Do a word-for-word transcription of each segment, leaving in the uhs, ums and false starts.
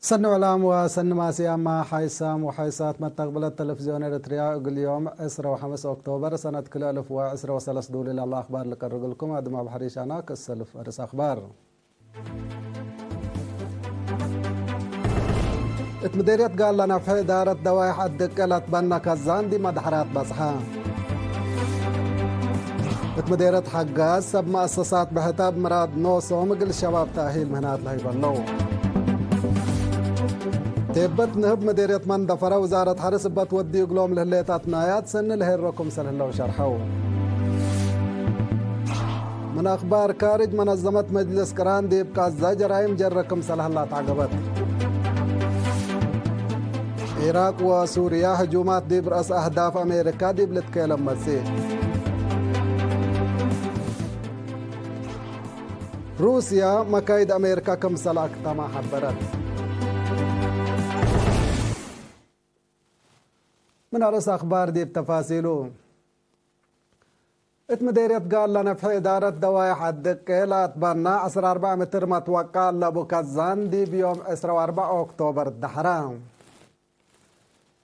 ሰኒ ዕላም ወሰኒ ማስያማ ሓይሳም ወሓይሳት መተቅብለት ተለፍዝዮን ኤረትርያ እግል ዮም ዕስረ ወሐምስ ኦክቶበር ሰነት ክልኤ እልፍ ወዕስረ ወሰለስ ዱሊ ለለ አኽባር ልቀርግልኩም አድም አብ ሐሪሽ አና ክእሰልፍ አርስ አኽባር። እት ምዴርየት ጋላ ነፍሐ እዳረት ደዋይሕ አድቀ ለትበነ ከዛን ዲብ መድሐራት በጽሐ። እት ምዴርየት ሐጋዝ ሰብ መአሰሳት ብሕተ እብ ምራድ ኖሶም እግል ሸባብ ተእሂል ምህናት ለህይበ ዐለው። ቴበት ንህብ ምዴርየት መንደፈረ ውዛረት ሐርስ እበ ትወድዩ እግሎም ለህሌት አትናያት ሰኒ ለሄሮ ክምሰል ህለው ሸርሐው። ምን አኽባር ካርጅ፣ መነዘመት መጅልስ ቅራን ዲብ ቃዛ ጀራይም ጀረ ክምሰል ሀላ ተዐገበት። ዒራቅ ወሱርያ ህጁማት ዲብ ረአስ አህዳፍ አሜሪካ ዲብ ልትኬለም መጽእ። ሩስያ መካይድ አሜሪካ ክምሰል አክተማ ሐበረት። ምን አርእስ አኽባር ዲብ ተፋሲሉ። እት ምዴርየት ጋላ ነፍሐ እዳረት ደዋይሕ አድቄ ለአትበና ዐስር አርበዕ ምትር መትወቃ ለቡ ከዛን ዲብ ዮም ዕስረ ወአርበዕ ኦክቶበር ደሐረ።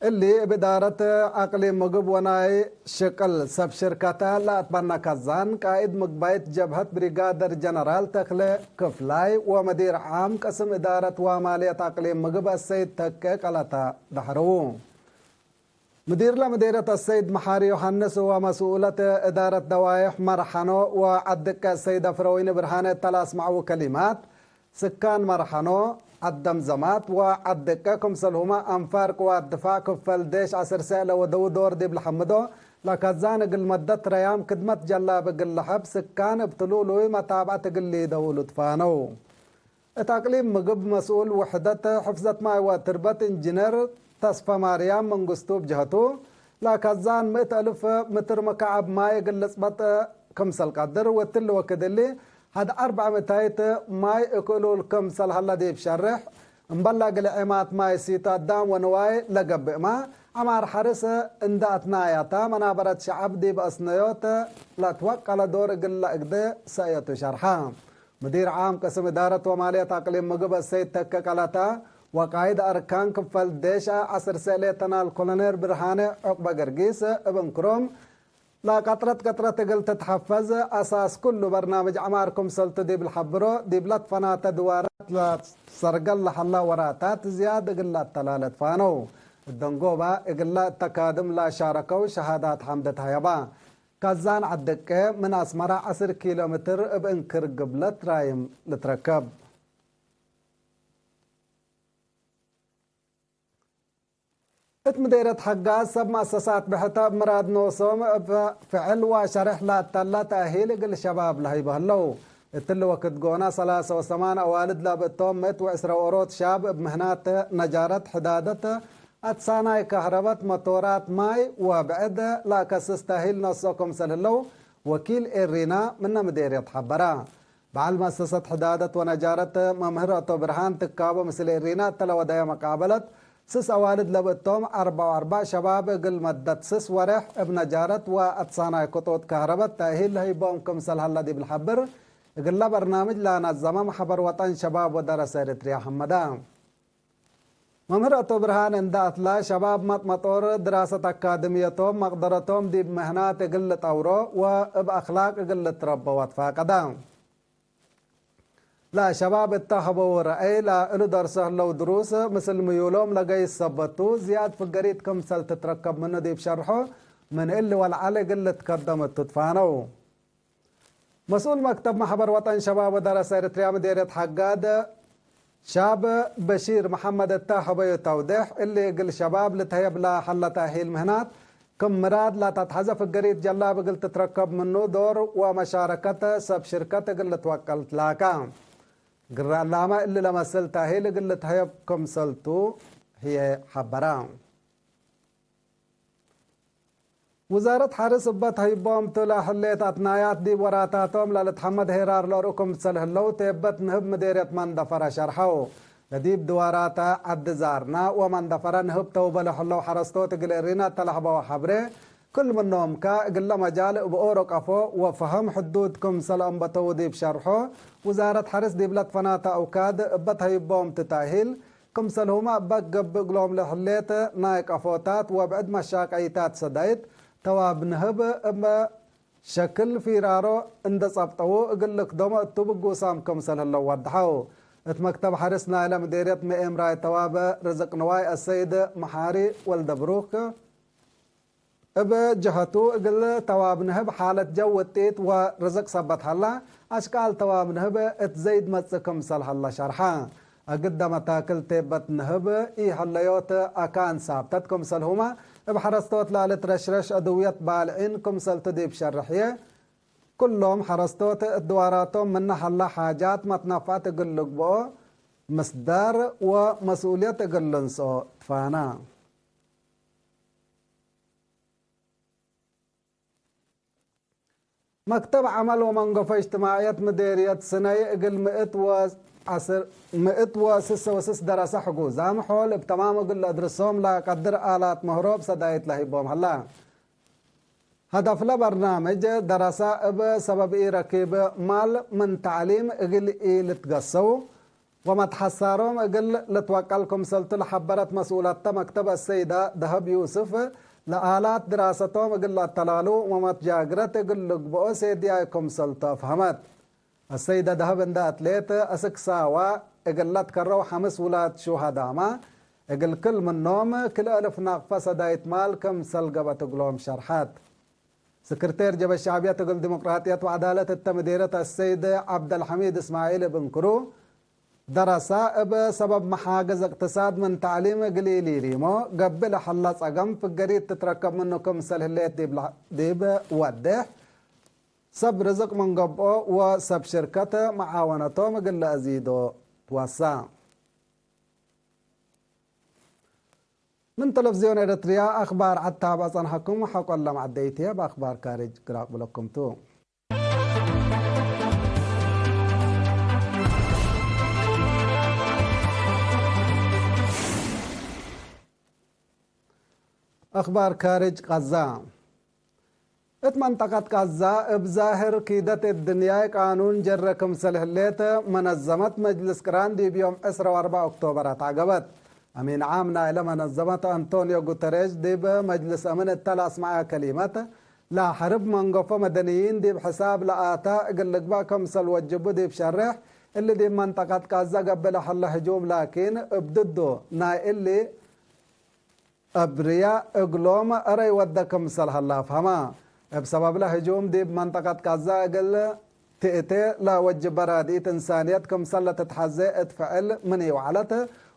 እሊ እብ እዳረት አቅሊም ምግብ ወናይ ሽቅል ሰብ ሽርከተ ለአትበነ ከዛን ቃእድ ምግባይት ጀብሀት ብሪጋደር ጀነራል ተክለ ክፍላይ ወመዲር ዓም ቅስም እዳረት ወማልየት አቅሊም ምግብ አሰይድ ተኬ ቀለተ ደሐረዉ። ምዲርለ ምዴርየት አሰይድ መሓሪ ዮሐንስ ወመስኡለት እዳረት ደዋይሕ መርሐኖ ወዐድቀ አሰይድ አፍረወይኒ ብርሃነ እተ ለአስመዐዉ ከሊማት፣ ስካን መርሐኖ፣ ዐድ ደምዘማት ወዐድቀ ክምሰልሁመ አንፋር ቅዋት ድፋዕ ክፈል ዴሽ ዐስር ሰእለ ወደው ዶር ዲብ ለሐምዶ ለከዛን እግል መደት ረያም ክድመት ጀላብ እግል ለሐብ ስካን እብ ትሉሉይ መታብዐት እግል ሊደውሉ ትፋነው። እት አቅሊም ምግብ መስኡል ውሕደት ሕፍዘት ማይ ወትርበት እንጅነር ተስፈማርያም መንግስቱ እብ ጀሀቱ፣ ለከዛን ምእት አልፍ ምትር መካዕብ ማይ እግል ልጽበጥ ክምሰል ቀድር፣ ወእትሊ ወክድ እሊ ሐድ አርበዕ ምታይት ማይ እክእሉል ክምሰል ሀለ ዲብ ሸርሕ፣ እምበል ለእግል ዔማት ማይ ሲቱ አዳም ወንዋይ ለገብእመ ዐማር ሐርስ እንደ አትናያታ መናበረት ሸዐብ ዲብ አስነዮት ለትወቀለ ዶር እግል ለእግደ ሰእየቱ ሸርሐ። ሙዲር ዓም ቅስም እዳረት ወማልየት አቅሊም ምግብ አሰይድ ተኬ ቀለተ፣ ወቃይድ አርካን ክፈል ዴሽ ዐስር ሰእሌተናል ኮሎኔል ብርሃነ ዑቅበ ገርጊስ እብ እንክሮም፣ ለቀጥረት ቀጥረት እግል ትትሐፈዝ አሳስ ኩሉ በርናምጅ ዐማር ክምሰልቱ ዲብ ለሐብሮ፣ ዲብ ለትፈናተ ድዋራት ለሰርገል ለሀላ ወራታት ዝያድ እግል ለአተላለ ትፋነው። እደንጎባ እግለ እተ ካድም ለአሻረከው ሸሃዳት ሐምድ ተሀየባ። ካዛን ዐድቄ ምን አስመረ ዐስር ኪሎ ምትር እብ እንክር ግብለት ራይም ልትረከብ። እት ምዴርየት ሐጋዝ ሰብ መአሰሳት ብሕተ እብ ምራድ ኖሶም እብ ፍዕል ወሸርሕ ለአተለ ተእሂል እግል ሸባብ ለህይብ ህለው። እትሊ ወክድ ጎነ ሰላሰ ወሰማን አዋልድ ለብእቶም ምእት ወዕስረ ወኦሮት ሻብ እብ ምህናት ነጃረት፣ ሕዳደት፣ አትሳናይ ከህረበት፣ መቶራት ማይ ወብዕድ ለአከስስ ተእሂል ነስኦ ክምሰል ህለው ወኪል ኤሪና ምነ ምዴርየት ሐበረ። በዐል መአሰሰት ሕዳደት ወነጃረት መምህር አቶ ብርሃን ትካቦ ምስል ኤሪና እተ ለወደየ መቃበለት፣ ስስ አዋልድ ለብእቶም አርበዕ ወአርበዕ ሸባብ እግል መደት ስስ ወሬሕ እብ ነጃረት ወአትሳናይ ክጡጥ ከህረበት ተእሂል ለህይቦም ክምሰል ሀለ ዲብ ለሐብር፣ እግለ በርናምጅ ለነዘመ መሕበር ወጠን ሸባብ ወደረሰ ኤረትርያ ሐመደ። መምህር አቶ ብርሃን እንደ አትላ፣ ሸባብ መጥመጦር ድራሰት አካድምየቶም መቅደረቶም ዲብ ምህናት እግል ልጠውሮ ወእብ አክላቅ እግል ልትረበው አትፋቀደ። ለሸባብ እተ ሀበው ረአይ፣ ለእሉ ደርሶ ህለው ድሩስ ምስል ምዩሎም ለገይስ ሰበት ቱ፣ ዝያድ ፍገሪት ክምሰል ትትረከብ ምኑ ዲብ ሸርሖ፣ ምን እሊ ወለዐል እግል ልትከደም እቱ ትፋነው። መስኡል መክተብ መሕበር ወጠን ሸባብ ወደረሰ ኤረትርያ ምዴርየት ሐጋድ ሻብ በሺር መሐመድ እተ ሀበዩ ተውዴሕ፣ እሊ እግል ሸባብ ልትሀየብ ለሀለ ተእሂል ምህናት፣ ክም ምራድ ለተትሐዘ ፍገሪት ጀላብ እግል ትትረከብ ምኑ ዶር ወመሻረከት ሰብ ሽርከት እግል ልትወቀል ትላከ። ግረ እላመ እሊ ለመስል ተእሂል እግል ልትሀየብ ክምሰልቱ ህዬ ሐበረ። ውዛረት ሐርስ እበ ተህይቦም ቱ ለህሌት አትናያት ዲብ ወራታቶም ለልትሐመድ ሄራር ለርኡ ክምሰል ህለው ቴበት ንህብ ምዴርየት መንደፈረ ሸርሐው። ለዲብ ድዋራተ ዐዲ ዛርና ወመንደፈረ ንህብ ተውበ ለህለው ሐረስቶት እግል ኤሪና እተ ለሀበወ ሐብሬ፣ ክል ምኖምከ እግለ መጃል እብ ኦሮ ቀፎ ወፈሀም ሕዱድ ክምሰል አንበተው ዲብ ሸርሖ፣ ውዛረት ሐርስ ዲብ ለትፈናተ አውካድ እበ ተህይቦም ቱ ተእሂል ክምሰልሁመ እበ ገብእ እግሎም ለህሌት ናይ ቀፎታት ወብዕድ መሻቀይታት ሰዳይት ተዋብ ንህብ እበ ሸክል ፊራሮ እንደ ጸብጠዉ እግል ልክደሞ እቱ ብጉሳም ክምሰል ህለው ወደሐው። እት መክተብ ሐርስ ናይለ ምዴርየት ምኤምራይ ተዋብ ርዝቅ ንዋይ አሰይድ መሓሪ ወልደብሩክ፣ እብ ጀሀቱ፣ እግል ተዋብ ንህብ ሓለት ጀው ውጢት ወርዝቅ ሰበት ሀላ፣ አሽቃል ተዋብ ንህብ እት ዘይድ መጽእ ክምሰል ሀላ ሸርሐ። እግደ መታክል ቴበት ንህብ ኢሀለዮት አካን ሳብተት ክምሰልሁመ፣ እብ ሐረስቶት ለልትረሽረሽ አድውየት ባልዒን ክምሰልቱ ዲብ ሸርሕዬ፣ ኩሎም ሐረስቶት እት ድዋራቶም ምነ ሀላ ሓጃት መትነፍዐት እግል ልግብኦ ምስዳር ወመስኡልየት እግል ልንስኦ ትፋና። መክተብ ዐመል ወመንገፎ እጅትማዕየት ምዴርየት ስነይ እግል ምእት ወዐስር፣ ምእት ወስሰ ወስስ ደረሰ ሕጉዛም ሖል እብ ተማም እግል ለአድርሶም ለቀድር አላት ምህሮብ ሰዳይት ለህይቦም ሀላ። ሀደፍለ በርናምጅ ደረሰ እብ ሰበብ ኢረኪብ ማል ምን ተዕሊም እግል ኢልትገሰው፣ ወመትሐሳሮም እግል ልትወቀል ክምሰልቱ ለሐበረት መስኡለተ መክተብ አሰይደ ደሀብ ዩስፍ፣ ለአላት ድራሰቶም እግል ለአተላሉ ወመትጃግረት እግል ልግብኦ ሴድያይ ክምሰልቱ አፍሀመት። አሰይደ ደሀብ እንደ አትሌት አስክ ሳዋ እግል ለትከረው ሐምስ ውላድ ሹሀዳመ፣ እግል ክል ምኖም ክልኤ እልፍ ናቅፈ ሰዳይት ማል ክምሰል ገብአት እግሎም ሸርሐት። ስክርቴር ጀበ ሸዕብየት እግል ዲሞቅራጥየት ወዐዳለት እተ ምዴርየት አሰይድ ዐብደልሐሚድ እስማዒል እብ እንክሩ፣ ደረሰ እብ ሰበብ መሓግዝ እቅትሳድ ምን ተዕሊም እግል ኢሊሊሞ ገብእ ለሀላ ጸገም ፍገሪት ትትረከብ ምኑ ክምሰል ህሌት ዲብ ለ-፣ ዲብ ወዴሕ፣ ሰብ ርዝቅ ምን ገብኦ ወሰብ ሽርከት መዓወነቶም እግል ለአዚዶ ትወሳ። ምን ተለፍዝዮን ኤረትርያ አክባር ዐድ ታብዐ ጸንሐኩም። ሐቆለ መዐደይትየ በአክባር ካርጅ ግራቅ ብለኩም ቱ። አክባር ካርጅ ቀዛ። እት መንጠቀት ቃዛ እብ ዛህር ኪደት እድንያይ ቃኑን ጀረ ክምሰል ህሌት፣ መነዘመት መጅልስ ቅራን ዲብ ዮም ዕስራ ወአርበዕ ኦክቶበር አትዐገበት። አሚን ዓም ናይለ መነዘመት አንቶንዮ ጉተሬሽ ዲብ መጅልስ አምን እተ ለአስመዐ ከሊመት፣ ለሐርብ መንገፎ መደንይን ዲብ ሕሳብ ለአታ እግል ልግበእ ክምሰል ወጅቡ ዲብ ሸሬሕ፣ እሊ ዲብ መንጠቀት ቃዛ ገብእ ለሀለ ህጁም ላኪን እብ ድዱ ናይ እሊ አብርያ እግሎም አረይ ወደ ክምሰል ሀላ አፍሀማ። እብ ሰበብለ ህጁም ዲብ መንጠቀት ቃዛ እግል ትእቴ ለወጅበ ራድኢት እንሳንየት ክምሰል ለትትሐዜ እት ፍዕል ምን ኢወዐለት፣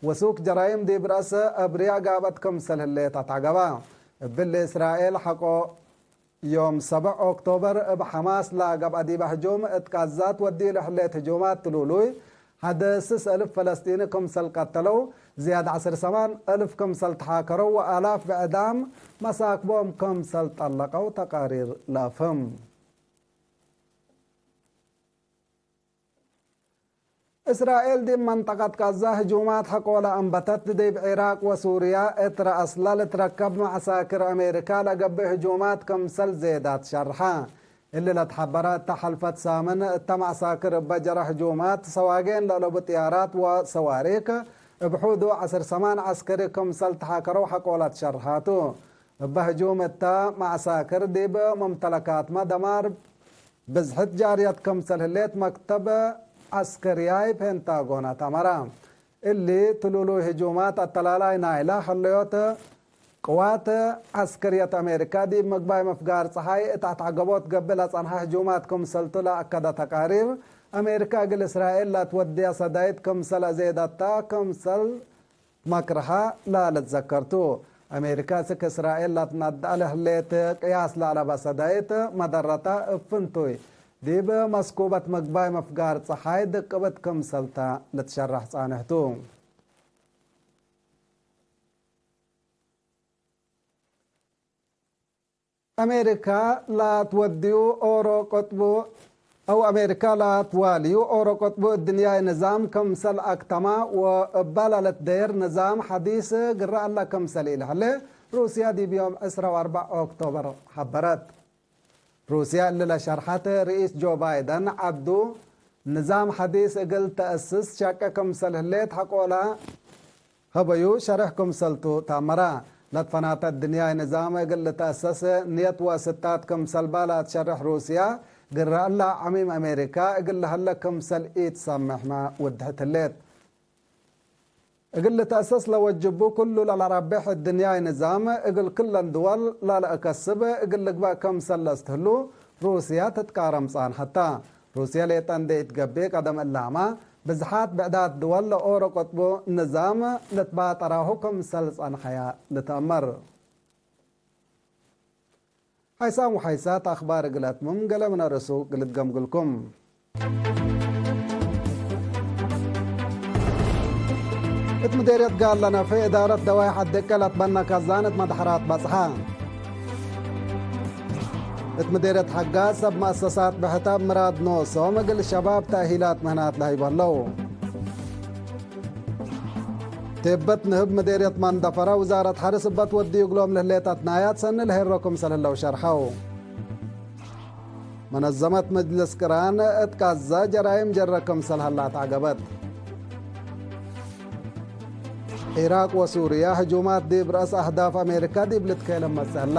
ወሱክ ጀራይም ዲብ ረአስ አብርያ ጋብአት ክምሰል ህሌት አትዐገባ። እብሊ እስራኤል ሐቆ ዮም ሰብዕ ኦክቶበር እብ ሐማስ ለገብአ ዲበ ህጁም እት ቃዛት ወዲለ ህሌት ህጁማት ትሉሉይ፣ ሐደ ስስ እልፍ ፈለስጢኒ ክምሰል ቀተለው፣ ዝያድ ዐስር ሰማን እልፍ ክምሰል ተሓከረው ወአላፍ ብዕዳም መሳክቦም ክምሰል ጠለቀው ተቃሪር ለአፍህም። እስራኤል ዲብ መንጠቀት ቃዛ ህጁማት ሐቆለ አንበተት፣ ዲብ ዒራቅ ወሱርያ እት ረአስለ ልትረከብ መዐሳክር አሜሪካ ለገብእ ህጁማት ክምሰል ዜዳት ሸርሐ። እሊ ለትሐበረ እተ ሐልፈት ሳምን፣ እተ መዐሳክር እበ ጀረ ህጁማት ሰዋጌን ለአለቡ ጥያራት ወሰዋሪክ፣ እብ ሑዱ ዐስር ሰማን ዐስከሪ ክምሰል ተሓከረው ሐቆለ ትሸርሐቱ። እበ ህጁም እተ መዐሳክር ዲብ መምተለካትመ ደማር ብዝሕት ጃርየት ክምሰል ህሌት መክተብ ዐስከርያይ ፔንታጎን አትአመረ። እሊ ትሉሉይ ህጁማት አተላላይ ናይለ ሀለዮት ቅዋት ዐስከርየት አሜሪካ ዲብ ምግባይ ምፍጋር ጸሓይ እት አትዐገቦት ገብእ ለጸንሐ ህጁማት ክምሰልቱ ለአከደ ተቃሪር፣ አሜሪካ እግል እስራኤል ለትወድየ ሰዳይት ክምሰል አዜደታ ክምሰል መክርሃ ለልትዘከር ቱ። አሜሪካ እስክ እስራኤል ለትነድአ ለህሌት ቅያስ ለአለበ ሰዳይት መደረታ እብ ፍንቱይ ዲብ መስኩበት ምግባይ ምፍጋር ጸሓይ ድቅብት ክምሰልተ ልትሸረሕ ጻንሕ ቱ። አሜሪካ ለትወድዩ ኦሮ ቅጥቡ፣ አው አሜሪካ ለትዋልዩ ኦሮ ቅጥቡ እድንያይ ንዛም ክምሰል አክተማ ወእበ ለልትደየር ንዛም ሐዲስ ግረ አለ ክምሰል ኢለሀለ ሩስያ ዲብ ዮም ዕስራ ወአርበዕ ኦክቶበር ሐበረት። ሩስያ እሊ ለሸርሐት፣ ርኢስ ጆ ባይደን ዐዱ ንዛም ሐዲስ እግል ተአስስ ሸቄ ክምሰል ህሌት ሐቆለ ሀበዩ ሸርሕ ክምሰልቱ ታመረ። ለትፈናተ እድንያይ ንዛም እግል ልትአሰስ ንየት ወእስታት ክምሰል ባላት ሸርሕ ሩስያ፣ ግረ እለ ዐሚም አሜሪካ እግል ለሀለ ክምሰል ኢትሰምሕመ ውድሕት ህሌት። እግል ልትአሰስ ለወጅቡ፣ ክሉ ለለረቤሕ እድንያይ ንዛም እግል ክለን ድወል ላለአከስብ እግል ልግበእ ክምሰል ለአስትህሉ ሩስያ ትትቃረም ጸንሐተ። ሩስየ ሌጠ እንዴ ኢትገብእ ቀደም እላመ፣ ብዝሓት ብዕዳት ድወል ለኦሮ ቀጥቡ ንዛም ልትባጠራሁ ክምሰል ጸንሐየ ልትአመር። ሓይሳም ወሓይሳት አኽባር እግል አትምም፣ ገሌ ምነ ርእሱ እግል እትገምግልኩም። እት ምዴርየት ጋር ለነፌ እዳረት ደዋይ ሐደቀ ለትበነ ከዛን እት መድሐራት በጽሐ። እት ምዴርየት ሐጋ ሰብ መአሰሳት ብሕተ እብ ምራድ ኖሶም እግል ሸባብ ተእሂላት ምህናት ለሀይቡ ህለው። ቴበት ንህብ ምዴርየት መንደፈረ ውዛረት ሐርስ እበ ትወድዩ እግሎም ለህሌት አትናያት ሰኒ ለሄሮ ክምሰል ህለው ሸርሐው። መነዘመት መጅልስ ቅራን እት ቃዛ ጀራይም ጀረ ክምሰል ሀላት ዐገበት። ዒራቅ ወሱርያ ህጁማት ዲብ ረአስ አህዳፍ አሜሪካ ዲብ ልትኬለም መጽእ ህላ።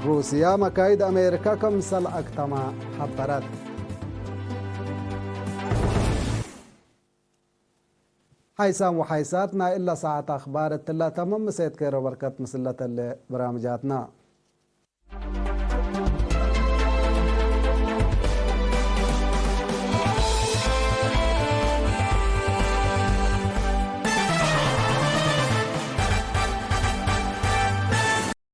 ሩስያ መካይድ አሜሪካ ክምሰል አክተማ ሐበረት። ሓይሳም ወሓይሳት ናይ እለ ሳዐት አኽባር እትለ ተምም ምሴት ኬሮ በርከት ምስለ ተሌ በራምጃትና።